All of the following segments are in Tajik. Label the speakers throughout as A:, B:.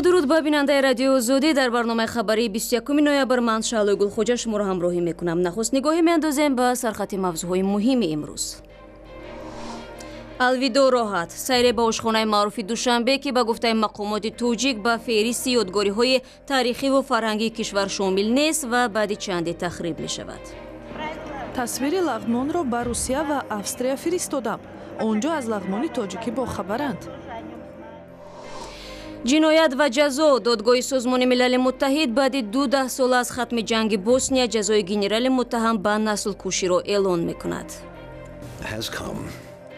A: Дуруд ба бинандаи Радиои Озодӣ. Дар барномаи хабарии 21 ноябр ман, Шаҳлои Гулхоҷа, шуморо ҳамроҳӣ мекунам. Нахуст нигоҳе меандозем ба сархати мавзӯъҳои муҳими имрӯз. Алвидо роҳат. Сайре ба ошхонаи маъруфи Душанбе, ки ба гуфтаи мақомоти тоҷик ба феҳристи ёдгориҳои таърихиву фарҳангии кишвар шомил нест ва баъди чанде тахриб мешавад.
B: Тасвири лағмонро ба Русия ва Австрия фиристодам. Он ҷо аз лағмони тоҷикӣ бохабаранд.
A: Ҷиноят ва ҷазо. Додгоҳи Созмони Милали Муттаҳид баъди 12 сола аз хатми ҷанги Босния ҷазои генерали муттаҳам ба наслкуширо эълон мекунад.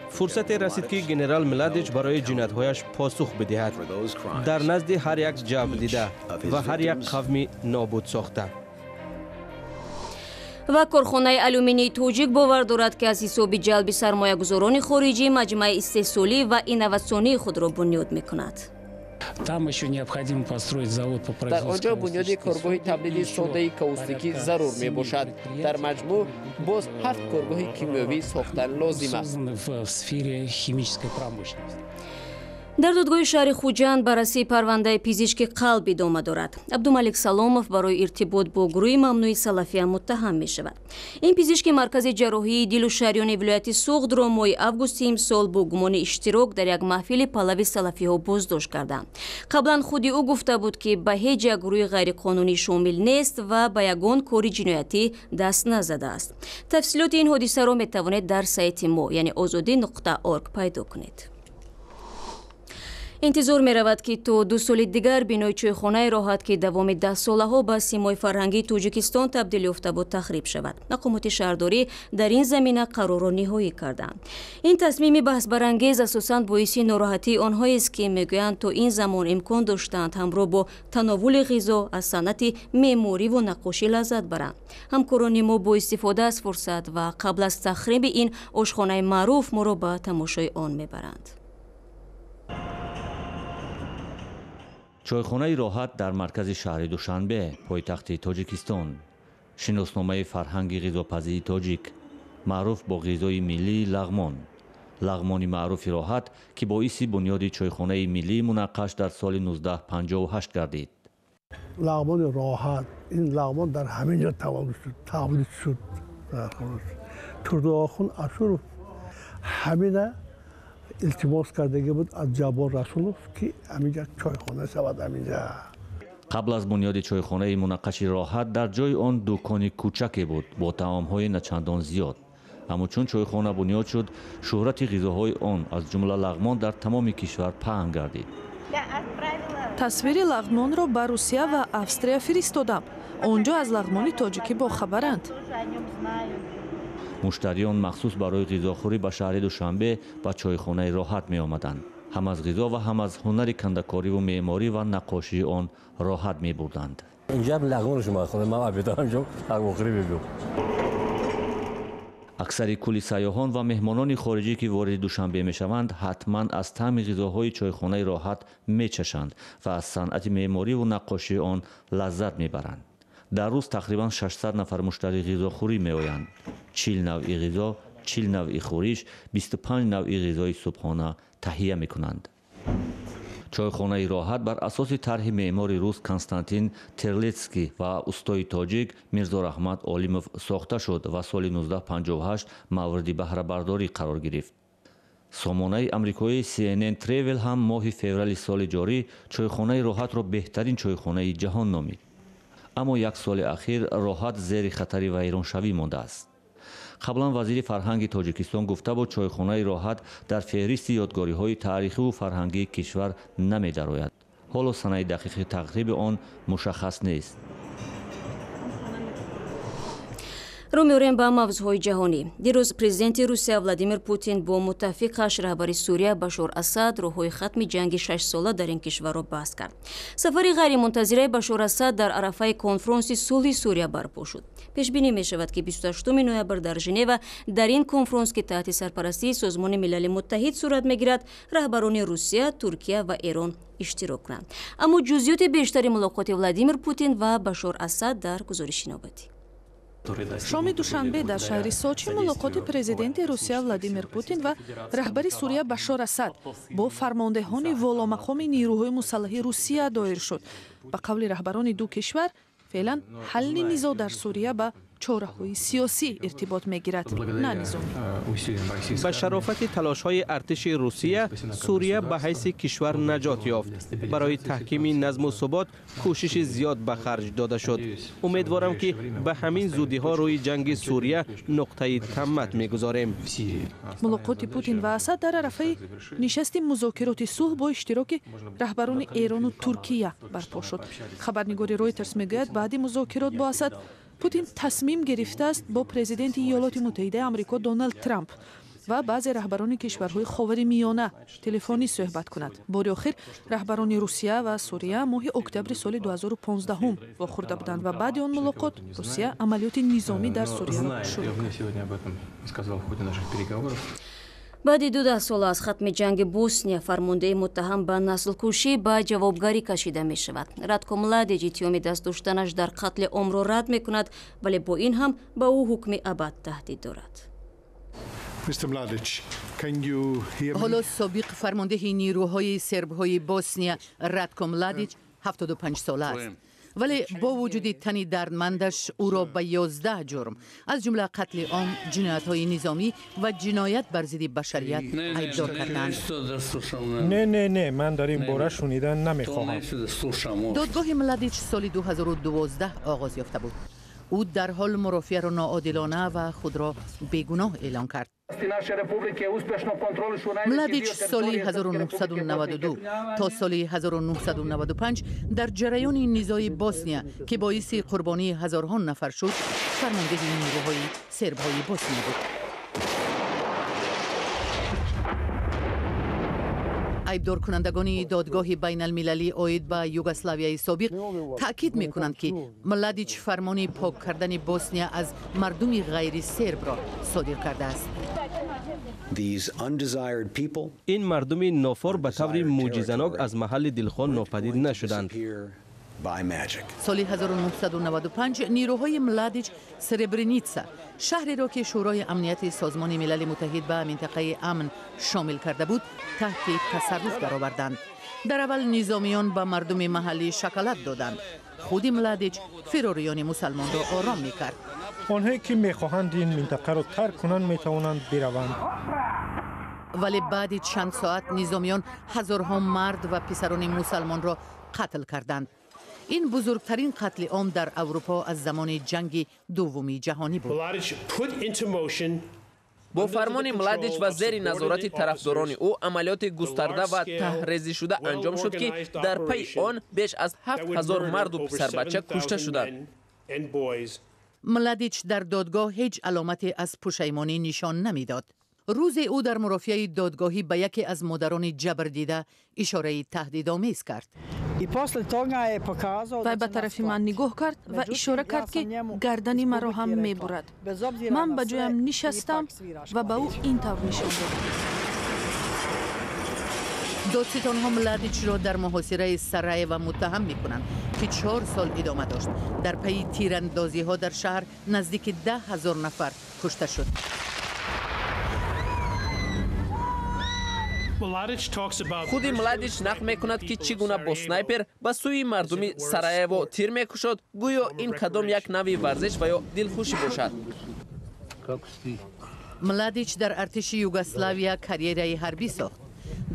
C: Фурсате расид, ки генерал Младич барои ҷиноятҳояш посух бидиҳад дар назди ҳар як ҷабрдида ва ҳар як қавми нобуд сохта.
A: Ва корхонаи алюминии тоҷик бовар дорад, ки аз ҳисоби ҷалби сармоягузорони хориҷӣ маҷмӯаи истеҳсолӣ ва инноватсионии худро бунёд мекунад.
D: Там еще необходимо построить завод по
E: Дар он ҷо бунёди коргоҳи тавлиди содаи каустикӣ зарур мебошад. Дар маҷмӯъ боз ҳафт коргоҳи кимиёвӣ сохтан лозим аст.
D: В сфере химической промышленности.
A: Дар додгоҳи шаҳри Хуҷанд баррасии парвандаи пизишки қалб идома дорад. Абдумалик Саломов барои иртибот бо гурӯҳи мамнӯи Салафия муттаҳам мешавад. Ин пизишки маркази ҷарроҳии дилу шариёни вилояти Суғдро моҳи августи имсол бо гумони иштирок дар як маҳфили палави салафиҳо боздошт карданд. Қаблан худи ӯ гуфта буд, ки ба ҳеҷ як гурӯҳи ғайриқонунӣ шомил нест ва ба ягон кори ҷиноятӣ даст назадааст. Тафсилоти ин ҳодисаро метавонед дар сайти мо, яъне озодӣ.орг, пайдо кунед. Интизор меравад, ки то 2 соли дигар бинои чойхонаи Роҳат, ки давоми даҳсолаҳо ба симои фарҳангии Тоҷикистон табдил ёфта буд, тахриб шавад. Мақомоти шаҳрдорӣ дар ин замина қарорро ниҳоӣ карданд. Ин тасмими баҳсбарангез асосан боиси нороҳатии онҳоест, ки мегӯянд, то ин замон имкон доштанд ҳамроҳ бо тановули ғизо аз санъати меъмориву наққошӣ лаззат баранд. Ҳамкорони мо бо истифода аз фурсат ва қабл аз тахриби ин ошхонаи маъруф моро ба тамошои он мебаранд.
F: Чойхонаи Роҳат дар маркази шаҳри Душанбе, пойтахти Тоҷикистон, шиносномаи фарҳанги ғизопазии тоҷик, маъруф бо ғизои миллии лағмон. Лағмони маъруфи Роҳат, ки боиси бунёди чойхонаи миллии мунаққаш дар соли 1958 гардид.
G: Лағмони Роҳат, ин лағмон дар ҳамин ҷо таваллуд шуд, тавлид шуд. Турдуохун Ашуров ҳамина илтимос кардагӣ буд аз Ҷаббор Расулов, ки ҳаминҷа чойхона шавад ҳаминҷа.
F: Қабл аз бунёди чойхонаи мунаққаши Роҳат дар ҷои он дукони кӯчаке буд бо таомҳои начандон зиёд. Аммо чун чойхона бунёд шуд, шӯҳрати ғизоҳои он, аз ҷумла лағмон, дар тамоми кишвар паҳн гардид.
B: Тасвири лағмонро ба Русия ва Австрия фиристодам. Он ҷо аз лағмони тоҷикӣ бохабаранд.
F: Муштариён махсус барои ғизохӯрӣ ба шаҳри Душанбе ба чойхонаи Роҳат меомаданд. Ҳам аз ғизо ва ҳам аз ҳунари кандакориву меъморӣ ва наққошии он роҳат мебурданд. Аксари кулли сайёҳон ва меҳмонони хориҷӣ, ки вориди Душанбе мешаванд, ҳатман аз таъми ғизоҳои чойхонаи Роҳат мечашанд ва аз санъати меъмориву наққошии он лаззат мебаранд. Дар рӯз тақрибан 600 нафар муштари ғизохӯрӣ меоянд. 40 навъи ғизо, 40 навъи хӯриш, 25 навъи ғизои субҳона таҳия мекунанд. Чойхонаи Роҳат бар асоси тарҳи меъмори рус Константин Терлетский ва устои тоҷик Мирзораҳмат Олимов сохта шуд ва соли 1958 мавриди баҳрабардорӣ қарор гирифт. Сомонаи амрикоии CNN Travel ҳам моҳи феврали соли ҷорӣ чойхонаи Роҳатро беҳтарин чойхонаи ҷаҳон номид. Аммо як соли ахир Роҳат зери хатари вайроншавӣ мондааст. Қаблан вазири фарҳанги Тоҷикистон гуфта буд, чойхонаи Роҳат дар феҳристи ёдгориҳои таърихиву фарҳангии кишвар намедарояд. Ҳоло санаи дақиқи тахриби он мушаххас нест.
A: Рӯ меорем ба мавзӯъҳои ҷаҳонӣ. Дирӯз президенти Русия Владимир Путин бо муттафиқаш, раҳбари Сурия Башор Асад, роҳҳои хатми ҷанги шашсола дар ин кишварро баҳс кард. Сафари ғайримунтазираи Башор Асад дар арафаи конфронси сулҳи Сурия барпо шуд. Пешбинӣ мешавад, ки 28 ноябр дар Женева дар ин конфронс, ки таҳти сарпарастии Созмони Милали Муттаҳид сурат мегирад, раҳбарони Русия, Туркия ва Эрон иштирок кунанд. Аммо ҷузъиёти бештари мулоқоти Владимир Путин ва Башор Асад дар гузориши навбатӣ.
B: Шоми душанбе дар шаҳри Сочи мулоқоти президенти Русия Владимир Путин ва раҳбари Сурия Башор Асад бо фармондеҳони воломақоми нирӯҳои мусаллаҳи Русия доир шуд. Ба қавли раҳбарони ду кишвар, феълан ҳалли низоъ дар Сурия ба чораҳои сиёсӣ иртибот мегирад, на низомӣ.
C: Ба шарофати талошҳои артиши Русия, Сурия ба ҳайси кишвар наҷот ёфт. Барои таҳкими назму субот кӯшиши зиёд ба харҷ дода шуд. Умедворам, ки ба ҳамин зудиҳо рӯи ҷанги Сурия нуқтаи таммат мегузорем.
B: Мулоқоти Путин ва Асад дар арафаи нишасти музокироти сулҳ бо иштироки раҳбарони Эрону Туркия барпо шуд. Хабарнигори Ройтерс мегӯяд, баъди музокирот бо Асад Путин тасмим гирифтааст бо президенти Иёлоти Муттаҳидаи Амрико Доналд Трамп ва баъзе раҳбарони кишварҳои Ховари Миёна телефонӣ суҳбат кунад. Бори охир раҳбарони Русия ва Сурия моҳи октябри соли 2015 вохӯрда буданд ва баъди он мулоқот Русия амалиёти низомӣ дар Сурияро шурӯъ
A: кард. Баъди 12 сола аз хатми ҷанги Босния, фармондеҳи муттаҳам ба наслкушӣ ба ҷавобгарӣ кашида мешавад. Радко Младич иттиҳоми даст доштанаш дар қатли омро рад мекунад, вале бо ин ҳам ба ӯ ҳукми абад таҳдид дорад.
H: Ҳоло собиқ фармондеҳи нирӯҳои сербҳои Босния Радко Младич 75 сола аст, вале бо вуҷуди тани дардмандаш ӯро ба 11 ҷурм, аз ҷумла қатли ом, ҷиноятҳои низомӣ ва ҷиноят бар зидди башарият айбдор карданд.
I: Не, не, не, ман дар ин бора шунидан намехоҳам.
H: Додгоҳи Младич соли 2012 оғоз ёфта буд. Ӯ дарҳол мурофиаро ноодилона ва худро бегуноҳ эълон кард. Младич соли 1992 то соли 1995 дар ҷараёни низои Босния, ки боиси қурбонии ҳазорҳон нафар шуд, фармондеҳи нирӯҳои сербҳои Босния буд. Айбдоркунандагони додгоҳи байналмилалӣ оид ба Югославияи собиқ таъкид мекунанд, ки Младич фармони пок кардани Босния аз мардуми ғайри сербро содир кардааст.
C: Ин мардуми нофор ба таври мӯъҷизанок аз маҳалли дилхоҳ нопадид нашуданд.
H: Соли 1995 нирӯҳои Младич Сребреница, шаҳреро, ки Шӯрои амнияти Созмони Милали Муттаҳид ба минтақаи амн шомил карда буд, таҳти тасарруф дароварданд. Дар аввал низомиён ба мардуми маҳаллӣ шоколад доданд. Худи Младич фирориёни мусалмонро ором мекард.
I: Онҳое, ки мехоҳанд ин минтақаро тарк кунанд, метавонанд бираванд.
H: Вале баъди чанд соат низомиён ҳазорҳо мард ва писарони мусалмонро қатл карданд. Ин бузургтарин қатли ом дар Аврупо аз замони ҷанги дуввуми ҷаҳонӣ буд.
E: Бо фармони Младич ва зери назорати тарафдорони ӯ амалиёти густарда ва таҳрезишуда анҷом шуд, ки дар пайи он беш аз 7000 марду писарбача кушта шуданд.
H: Младич дар додгоҳ ҳеҷ аломате аз пушаймонӣ нишон намедод. Рӯзе ӯ дар мурофиаи додгоҳӣ ба яке аз модарони ҷабрдида ишораи таҳдидомез кард.
B: Вай ба тарафи ман нигоҳ кард ва ишора кард, ки гардани маро ҳам мебурад. Ман ба ҷоям нишастам ва ба ӯ ин тавр нишон додам.
H: Додситонҳо Младичро дар муҳосираи Сараева муттаҳам мекунанд, ки 4 сол идома дошт. Дар пайи тирандозиҳо дар шаҳр наздики 10 000 нафар кушта шуд.
E: Худи Младич нақл мекунад, ки чӣ гуна бо снайпер ба сӯи мардуми Сараево тир мекушод, гӯё ин кадом як навъи варзиш ва ё дилхушӣ бошад.
H: Младич дар артиши Югославия карьераи ҳарбӣ сохт.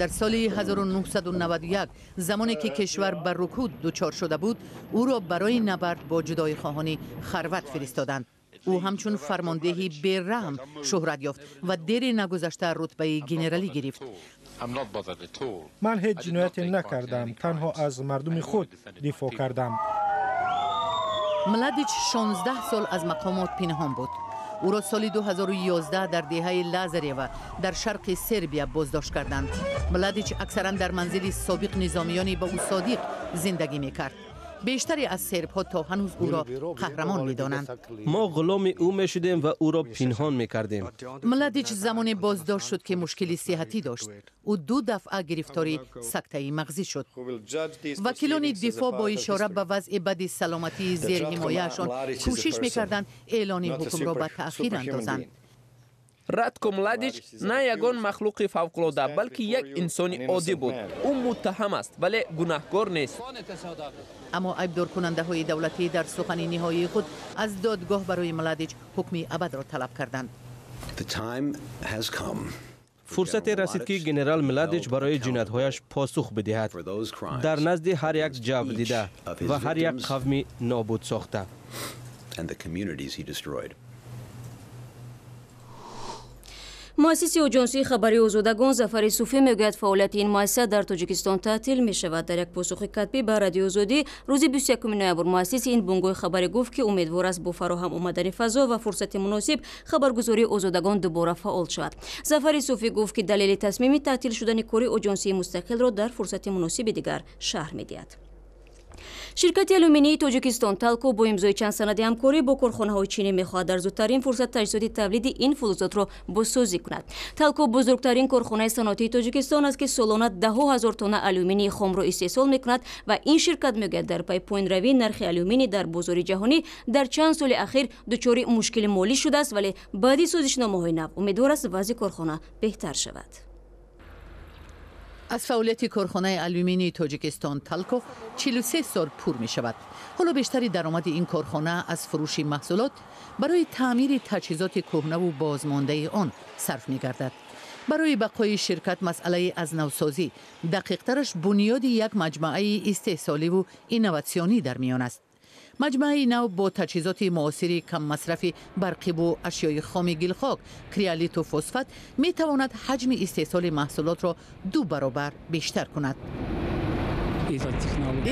H: Дар соли 1991, замоне ки кишвар ба рукуд дучор шуда буд, ӯро барои набард бо ҷудоихоҳони хорват фиристоданд. Ӯ ҳамчун фармондеҳи бераҳм шӯҳрат ёфт ва дери нагузашта рутбаи генералӣ гирифт.
I: Ман ҳеҷ ҷинояте накардам, танҳо аз мардуми худ дифоъ кардам.
H: Младич 16 сол аз мақомот пинҳон буд. Ӯро соли 2011 дар деҳаи Лазарева дар шарқи Сербия боздошт карданд. Младич аксаран дар манзили собиқ низомиёни ба ӯ содиқ зиндагӣ мекард. Бештаре аз сербҳо то ҳанӯз ӯро қаҳрамон медонанд.
C: Мо ғуломи ӯ мешудем ва ӯро пинҳон мекардем.
H: Младич замоне боздошт шуд, ки мушкили сиҳатӣ дошт. Ӯ ду дафъа гирифтори сактаи мағзӣ шуд. Вакилони дифоъ бо ишора ба вазъи бади саломатии зерҳимояашон кӯшиш мекарданд эълони ҳукмро ба таъхир андозанд.
E: Радко Младич на ягон махлуқи фавқулода, балки як инсони оддӣ буд. Ӯ муттаҳам аст, вале гунаҳкор нест.
H: Аммо айбдоркунандаҳои давлатӣ дар сухани ниҳоии худ аз додгоҳ барои Младич ҳукми абадро талаб карданд.
C: Фурсате расид, ки генерал Младич барои ҷиноятҳояш посух бидиҳад дар назди ҳар як ҷабрдида ва ҳар як қавми нобуд сохта.
A: Муассиси Оҷонсии хабарии Озодагон Зафари Суфӣ мегӯяд, фаъолияти ин муассиса дар Тоҷикистон таътил мешавад. Дар як посухи катбӣ ба Радиои Озодӣ рӯзи 21 ноябр муассиси ин бунгоҳи хабарӣ гуфт, ки умедвор аст, бо фароҳам омадани фазо ва фурсати муносиб хабаргузории Озодагон дубора фаъол шавад. Зафари Суфӣ гуфт, ки далели тасмими таътил шудани кори оҷонсии мустақилро дар фурсати муносиби дигар шарҳ медиҳад. Ширкати алюминии Тоҷикистон Талко бо имзои чанд санади ҳамкорӣ бо корхонаҳои чинӣ мехоҳад дар зудтарин фурсат таҷҳизоти тавлиди ин фулузотро бозсозӣ кунад. Талко бузургтарин корхонаи саноатии Тоҷикистон аст, ки солона даҳо ҳазор тонна алюминии хомро истеҳсол мекунад ва ин ширкат мегӯяд, дар пайи поинравии нархи алюминий дар бозори ҷаҳонӣ дар чанд соли ахир дучори мушкили молӣ шудааст, вале баъди созишномаҳои нав умедвор аст, вазъи корхона беҳтар шавад.
H: Аз фаъолияти корхонаи алюминии Тоҷикистон Талко 43 сол пур мешавад. Ҳоло бештари даромади ин корхона аз фурӯши маҳсулот барои таъмири таҷҳизоти кӯҳнаву бозмондаи он сарф мегардад. Барои бақои ширкат масъалаи аз навсозӣ, дақиқтараш бунёди як маҷмӯаи истеҳсоливу инноватсионӣ дар миён аст. Маҷмӯаи нав бо таҷҳизоти муосири каммасрафи барқиву ашёи хоми гилхок, криолиту фосфат метавонад ҳаҷми истеҳсоли маҳсулотро ду баробар бештар кунад.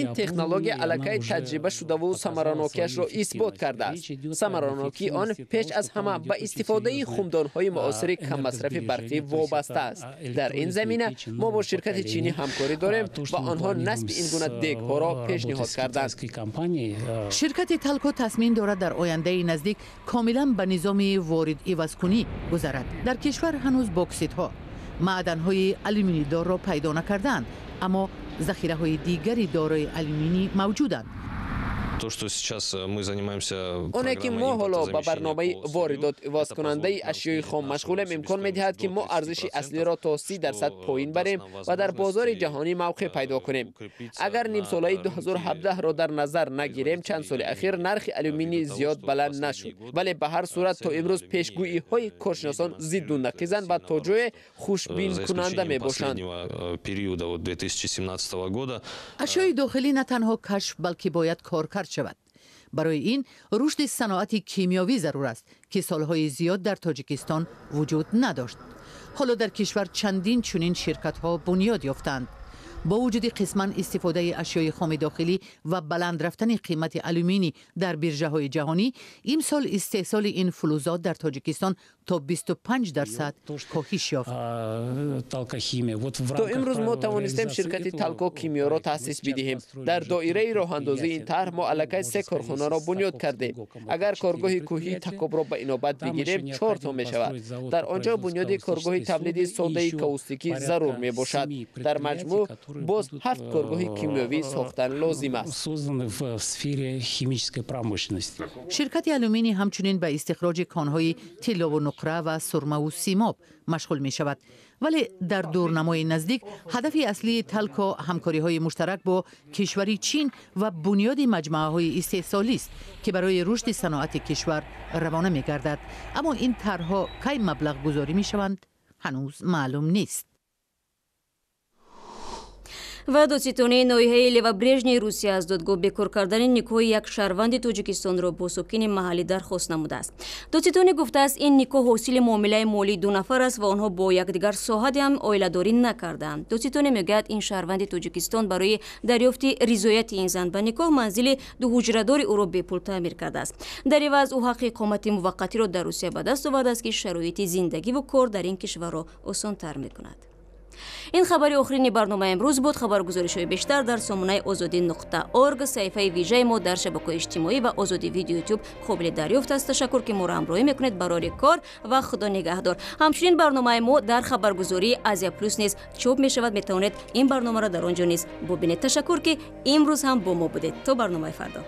E: Ин технология аллакай таҷриба шудаву самаранокиашро исбот кардааст. Самаранокии он пеш аз ҳама ба истифодаи хумдонҳои муосири каммасрафи барқӣ вобаста аст. Дар ин замина мо бо ширкати чинӣ ҳамкорӣ дорем ва онҳо насби ин гуна дегҳоро пешниҳод карданд.
H: Ширкати Талко тасмим дорад дар ояндаи наздик комилан ба низоми ворид-ивазкунӣ гузарад. Дар кишвар ҳанӯз бокситҳо, маъданҳои алюминийдорро пайдо накардаанд, аммо захираҳои дигари дорои алюминий мавҷуданд.
E: Оне ки мо ҳоло ба барномаи воридот ивазкунандаи ашёи хом машғулем, имкон медиҳад, ки мо арзиши аслиро то 30% поин барем ва дар бозори ҷаҳонӣ мавқеъ пайдо кунем. Агар нимсолаи 2017-ро дар назар нагирем, чанд соли ахир нархи алюминий зиёд баланд нашуд, вале ба ҳар сурат то имрӯз пешгӯиҳои коршиносон зидду нақизанд ва то ҷое хушбинкунанда мебошанд.
H: Ашёи дохилӣ на танҳо кашф, балки бояд коркард шавад. Барои ин рушди саноати кимиёвӣ зарур аст, ки солҳои зиёд дар Тоҷикистон вуҷуд надошт. Ҳоло дар кишвар чандин чунин ширкатҳо бунёд ёфтаанд. Бо вуҷуди қисман истифодаи ашёи хоми дохилӣ ва баланд рафтани қимати алюминий дар биржаҳои ҷаҳонӣ, имсол истеҳсоли ин фулузот дар Тоҷикистон то 25% коҳиш ёфт.
E: То имрӯз мо тавонистем ширкати Талко Кимиёро таъсис бидиҳем. Дар доираи роҳандозии ин тарҳ мо аллакай се корхонаро бунёд кардем. Агар коргоҳи кӯҳии Такобро ба инобат бигирем, чорто мешавад. Дар он ҷо бунёди коргоҳи тавлиди содаи каустикӣ зарур мебошад. Дар маҷмӯъ боз ҳафт коргоҳи кимиёвӣ сохтан лозим аст.
H: Ширкати алюминий ҳамчунин ба истихроҷи конҳои тиллову нуқра ва сурмаву симоб машғул мешавад. Вале дар дурнамои наздик ҳадафи аслии Талко ҳамкориҳои муштарак бо кишвари Чин ва бунёди маҷмӯаҳои истеҳсолист, ки барои рушди саноати кишвар равона мегардад. Аммо ин тарҳҳо кай маблағгузорӣ мешаванд, ҳанӯз маълум нест.
A: Ва додситонии ноҳияи Левобрежнии Русия аз додгоҳ бекор кардани никоҳи як шаҳрванди Тоҷикистонро бо сокини маҳаллӣ дархост намудааст. Додситонӣ гуфтааст, ин никоҳ ҳосили муомилаи молии ду нафар аст ва онҳо бо якдигар соҳаде ҳам оиладорӣ накардаанд. Додситонӣ мегӯяд, ин шаҳрванди Тоҷикистон барои дарёфти ризояти ин зан ба никоҳ манзили дуҳуҷрадори ӯро бепул таъмир кардааст. Дар иваз ӯ ҳаққи иқомати муваққатиро дар Русия ба даст овардааст, ки шароити зиндагиву кор дар ин кишварро осонтар мекунад. Ин хабари охирини барномаи имрӯз буд. Хабаргузоришҳои бештар дар сомонаи Озодӣ.org, саҳифаи вижаи мо дар шабакаҳои иҷтимоӣ ва Озодӣ Видео Ютуб қобили дарёфт аст. Ташаккур, ки моро ҳамроҳӣ мекунед. Барори кор ва Худо нигаҳдор. Ҳамчунин барномаи мо дар хабаргузории Азия Плюс низ чоп мешавад. Метавонед ин барномаро дар он ҷо низ бубинед. Ташаккур, ки имрӯз ҳам бо мо будед. То барномаи фардо.